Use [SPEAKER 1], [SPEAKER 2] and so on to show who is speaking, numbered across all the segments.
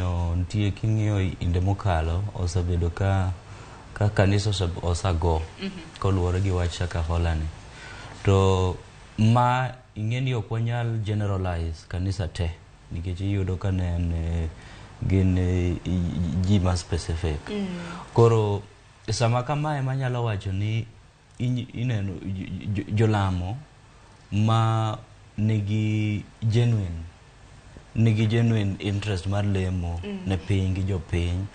[SPEAKER 1] Emomiyo nitie king'iyo inde mokalo osebedo ka ka kanisa osago koluwore gi wach Shakahola ni. To ma ing'e ni ok wanyal generalize kanisa te nikech iyudo ka ne en gin ji ma specific. Koro sama kamae manyalo wacho ni ineno jolamo ma nigi genuine interest mar lemo ne piny gi jopiny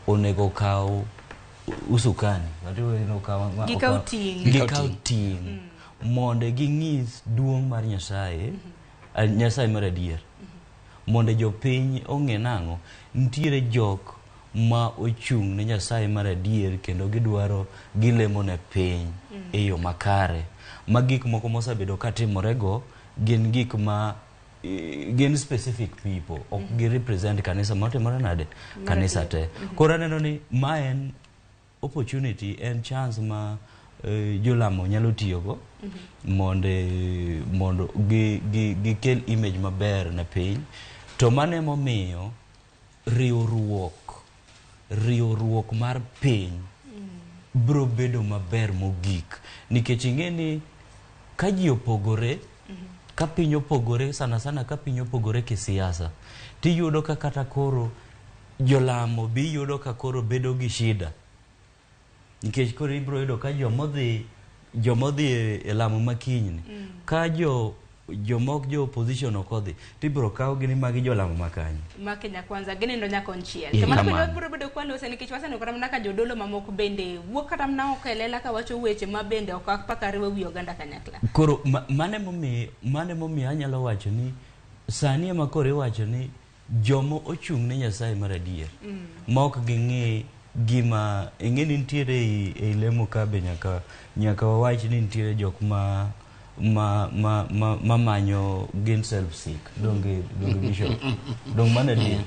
[SPEAKER 1] onego kaw usukani.
[SPEAKER 2] Gikaw ting'.
[SPEAKER 1] Gikaw ting' mondo ging'is duong' mar Nyasaye, Nyasaye mar adier. Mondo jopiny ong'e nang'o, nitiere jok ma ochung' ne Nyasaye mar adier kendo gidwaro gilemo ne piny e yo makare. Ma gik moko mosebedo katimorego gin gik ma gin specific people, ok gi represent kanisa matimore nade kanisa te. Koro aneno ni ma en opportunity, en chance ma jolamo nyalo tiyogo mondo gikel image maber ne piny. To mano emomiyo riwruok mar piny biro bedo maber mogik nikech ing'e ni ka ji opogore, ka piny opogore, sana sana ka piny opogore kisiasa, tiyudo ka kata koro jolamo bi yudo ka koro bedo gi shida nikech koro ibiro yudo ka jomodhi e lamo makinyni ka jomok jo opposition ok odhi tibiro kawgi ni magi jolamo makanye
[SPEAKER 2] ma Kenya Kwanza ginindo nyaka konchiel. To mano bende biro bedo kwalose nikech waseneno kata mana ka jodolo mamoko bende wuok kata mana oko e lela kawacho weche ma bende ok apaka riwo wi oganda kanyakla.
[SPEAKER 1] Koro mane momiyo anyalo wacho ni sani ema koro iwacho ni jomo ochung' ne Nyasaye mar adier ma ok ging'i gima ing'e ni nitiere ei lemo ka be nyaka wawach ni nitiere jok ma manyo gin self seek donge bishop dong mano adier.